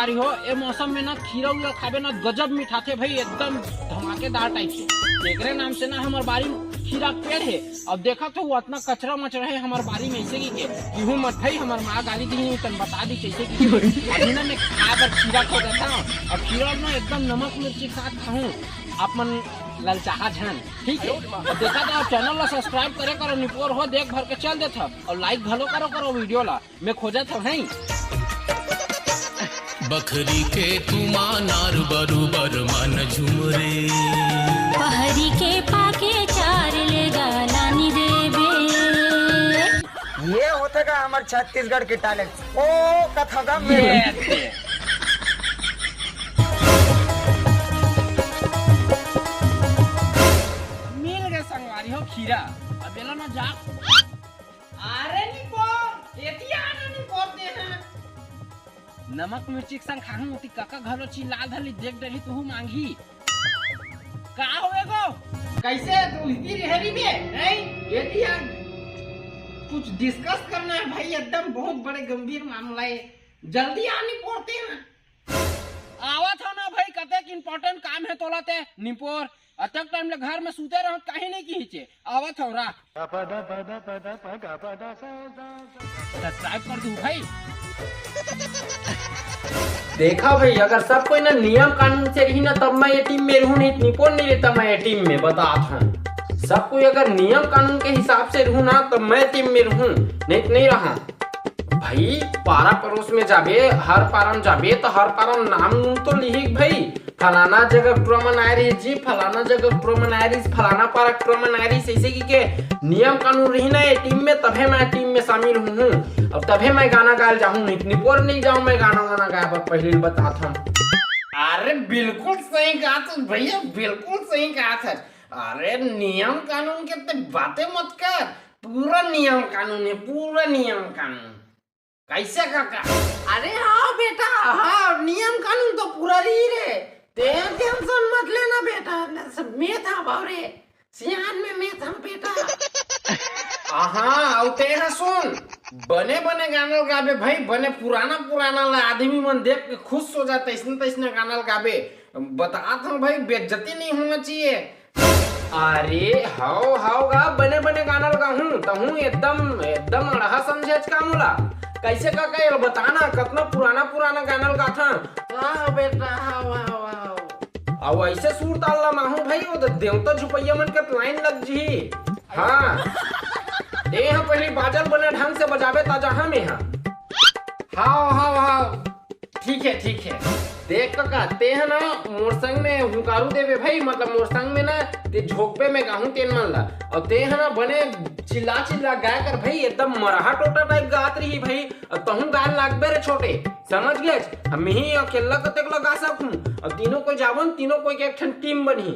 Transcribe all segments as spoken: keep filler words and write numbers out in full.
अरे हो, ए मौसम में ना खीरा उरा खाबे ना, गजब मिठाथे भाई, एकदम धमाकेदार टाइप से। एकरे नाम से ना हमर बारी में खीरा के पेड़ हे। अब देखत हो, अतना कचरा मचरा हे हमर बारी में, ऐसे कि के, केहू मत भाई, हमर माँ गाली दी, तन बता दी कैसे कि। अभी ना मैं खाए बर खीरा खो जाता हूँ। अब खीरा ना एकदम नमक मिर्ची के साथ खाऊं, आप मन ललचाहा झन, ठीक है? अब देखा तो आप channel ला subscribe करे करो, निपोर हो देख भर के चल देत हो, और like घलो करो करो video ला। मैं खोजत हव हैं। बखरी के तुमा नार बरुबर मन झुमरे। पहरी के पाके चार ले जा लानी देबे। ये होथे का हमर छत्तीसगढ़ के talent। ओ कथा का ये मेरे। मिल गए संगवारी हो खीरा। अब एला ना जा। अरे निपोर, एतिया आना निपोर दे हैं। नमक मिर्ची के संग खाहूं, ओती कका घलो चिल्ला धरली, देख डरही तुहू मांगही। का होवे गो? कैसे तू इतनी रेहरी में? नहीं, एतिया कुछ discuss करना है भाई, एकदम बहुत बड़े गंभीर मामला है। जल्दी आ निपोर ते ना। आवत हो ना भाई, कतेक important काम है तोला ते निपोर। अतक time ले घर में सूते रहो, काहे नहीं किहिचे? आवत हो रा। Subscribe कर दू भाई। देखा भाई, अगर सब कोई ना नियम कानून से रही ना, तब मैं ये team में रहूं, नहीं निपोर नहीं रहता मैं ये team में, बतात हूं। सब कोई अगर नियम कानून के हिसाब से रहूं ना, तब मैं team में रहूं, नहीं तो नहीं रहा। भाई, पारा परोस में जाबे, हर पारा में जाबे, तो हर पारा में नाम नूम तो लिही भाई। फलाना जगह टूरा मन आए रही जी, फलाना जगह टूरा मन आए रही, फलाना पारा टूरा मन आए रही, ऐसे कि के नियम कानून रही ना ये team में, तभे मैं team में शामिल हूँ, हूँ। अब तभे मैं गाना गायल जाहूँ, नहीं तो निपोर नहीं जाऊँ मैं गाना वाना गाए बर, पहले ही बतात हूँ। अरे बिल्कुल सही कहा था भैया, बिल्कुल सही कहा था। अरे नियम कानून के ते बातें मत कर, पूरा नियम कानून है, पूरा नियम कानून। कैसे काका? अरे हाँ बेटा, हाँ, नियम कानून तो पूरा रही रे। ते tension मत लेना बेटा, मैं था बावरे, सियान में मैं था बेटा। आहा, अउ ते ह सुन, बने बने गाना ल गाबे भाई, बने पुराना पुराना ला आदमी मन देख के खुश हो जाता, इसने तैसने गाना ल गाबे। बतात हूँ भाई, बेइज्जती नहीं होना चाहिए। अरे हव हव गा, बने बने गाना ल गाहूं, तहूं एकदम एकदम अड़हा समझेच का मोला? कैसे काका, ये बताना, कतना पुराना पुराना गाना ल गाथा। वाह बेटा, वाह, वाह, वाह। अउ ऐसे सुर ताल ला माहूं भाई, वो तो देवता झुपैया मन के लाइन लग जी। हाँ, ए हा पहली बाजल बने ढंग से बजाबे ता जहां में हा। हाव हाव हाव। ठीक है, ठीक है। देख कका, ते ह ना मोर संग में हुंकारू देबे भाई, मतलब मोर संग में ना ते झोंकबे में गाहूं तेन मन ला। अउ ते ह ना बने चिल्ला चिल्ला गाय कर भाई, एकदम मरहा टोटा टाइप गात रही भाई। अउ तहूं गाय लागबे रे छोटे, समझ गेच? हम ही अकेला कतेक ला गा सकूं। अउ तीनों कोई जावन, तीनों कोई के एक ठन team बनही।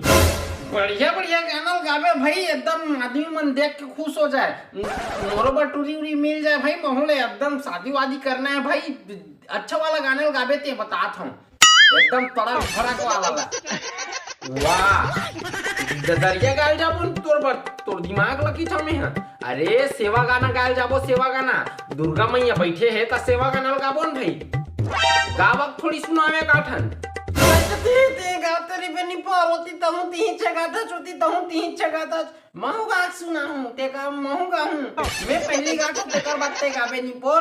बढ़िया बढ़िया गाना ल गाबे भाई, एकदम आदमी मन देख के खुश हो जाए। मोरो बर टूरी उरी मिल जाए भाई, महूं ले एकदम शादी वादी करना है भाई। अच्छा वाला गाना ल गाबे ते बतात हूं, एकदम तड़क भड़क वाला ला। वाह, ददरिया गायल जाबो न तोर बर, तोर दिमाग लकी था में हा। अरे सेवा गाना गायल जाबो, सेवा गाना। दुर्गा मैया बैठे हे त सेवा गाना ल गाबो न भाई। गावक थोड़ी सुनावे का ठन। ते ते गाते रे बनी पार्वती, तहूं तीही छगाता चोती, तहूं तीही छगाता। महूं गा सुना हूं, ते का महूं गा हूं। मैं पहली गा तो तेकर बाद ते गाबे निपोर।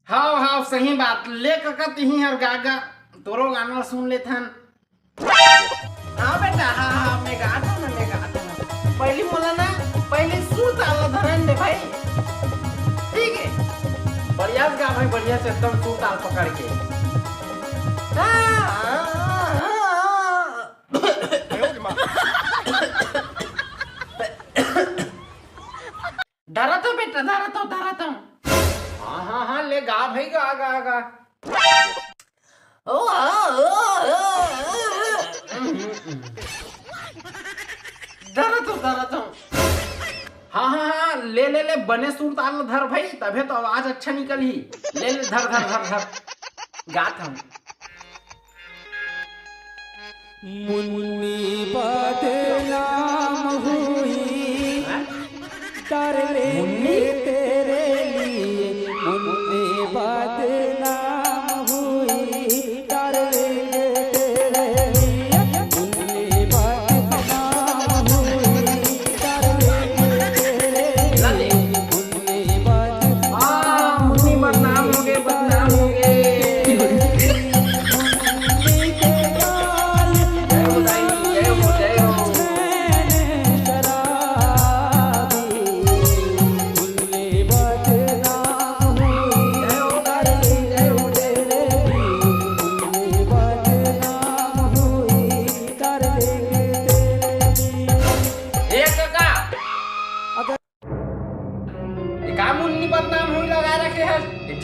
हाव हाव, सही बात। ले कका, तिही हर गा गा, तोरो गाना सुन लेथन। हाँ बेटा, हाँ हाँ, मैं गात हूँ ना, मैं गात हूँ। पहली मोला ना, पहली सुर ताल ला धरन दे भाई। ठीक है, बढ़िया से गा भाई, बढ़िया से एकदम सुर ताल पकड़ के। हाँ, हाँ, हाँ, हाँ। डरत हो बेटा, डरत हो, डरत हो। हाँ हाँ हाँ, ले गा भाई, गा गा गा। ओ, आ, आ, आ, आ, आ। डरत हो, डरत हो। हाँ हाँ हाँ, ले ले ले, बने सुर ताल धर भाई, तभे तो आवाज अच्छा निकलही। ले ले, धर धर धर धर। गात हूँ। मुन्नी बदनाम हुई, डार्लिंग, मुन्नी? तेरे लिए मुन्नी बदनाम हुई।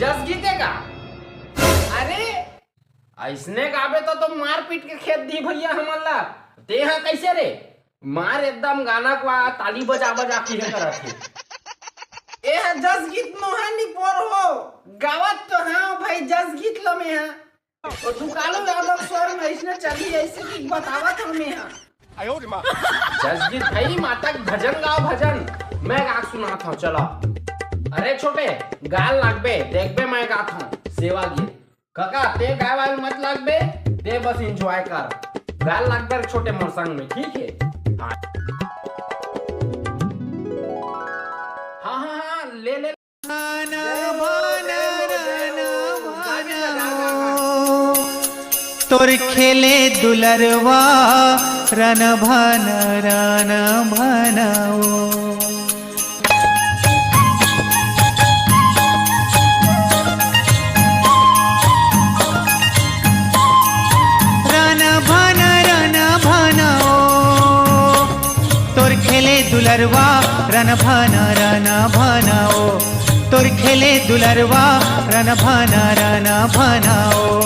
जस गीत हे का? अरे, अइसने गाबे त, त मार पीट के खेद दी भइया हमन ला। ते हा कइसे रे? मार एकदम गाना को आ, ताली बजा बजा के हे करत हे। ए हा जस गीत नोहे निपोर हो। गावत तो हाँ भाई, जस गीत ल में हा। ओ दुकालू यादव स्वर में अइसने चली, अइसे कि बतावत हँव में हा। जस गीत भाई, माता के भजन गाव भजन। मैं गा के सुनात हँव, चलो। अरे छोटे, गाय ल लागबे, देखबे मैं गात हँव सेवा गीत। कका, ते गाय वाय ल मत लागबे, ते बस enjoy कर। गाय ल लागबे रे छोटे मोर संग में, ठीक हे? हाँ। हाँ, हाँ, हाँ, ले, ले। तोर खेले दुलरवा रन भन रन भन ओ। रन भन रन भन ओ। तोर खेले दुलरवा रन भन रन भन ओ। तोर खेले दुलरवा रन भन रन भन ओ।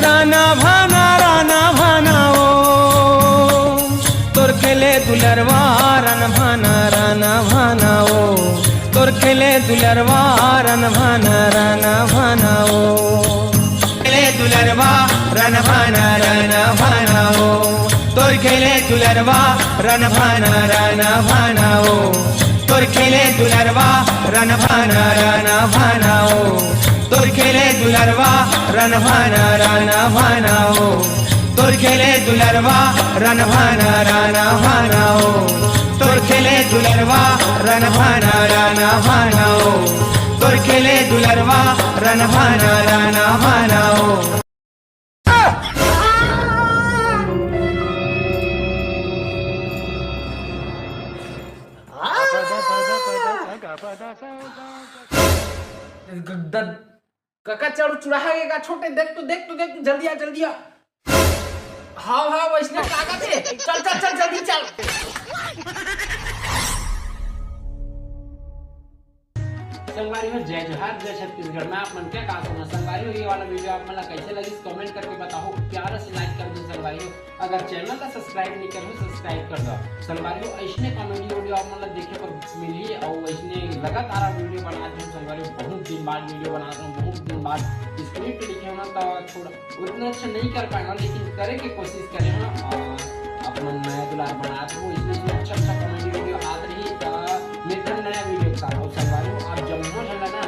रन भन रन भन ओ। तोर खेले दुलरवा रन भन रन भन ओ। तोर खेले दुलरवा रन भन रन भन ओ। खेले दुलरवा रन भन रन भन ओ। तोर खेले दुलरवा रन भन रन भन ओ। तोर खेले दुलरवा रन भन रन भन ओ। तोर खेले दुलरवा रन भन रन भन ओ। तोर खेले दुलरवा रन भन रन भन ओ। तोर खेले दुलरवा रन भन रन भन ओ। तोर खेले दुलरवा रन भन रन भन ओ। कका चढ़ चुराहा गे का छोटे, देख तो, देख तो, देख तो, जल्दी आ, जल्दी आ। हाँ, हाँ, वइसने लागत हे। चल, चल, चल, जल्दी चल। संगवारी हो, जय जोहार, जय छत्तीसगढ़। मैं आप मन के का कहूँ संगवारी हो, ये वाला video आप मन ला कइसे लगिस, comment करके बताओ। प्यारा से like कर दो संगवारी हो। अगर channel ला subscribe नहीं करहू, subscribe कर दो संगवारी हो। अइसने comedy video आप मन ला देखे बर मिलही अउ अइसने लगातार आप video बनात रहूँ संगवारी हो। बहुत दिन बाद video बनात रहूँ, बहुत दिन बाद script लिखे हँव ना, तो थोड़ा उतना अच्छा नहीं कर पाएँव, लेकिन करे के कोशिश करे हँव। अ, आप मन मया दुलार बनात रहू, इसमें से अच्छा अच्छा comedy video आत रही, त मिलथन नया video के साथ। अउ संगवारी हो, आप जम्मो झन ला ना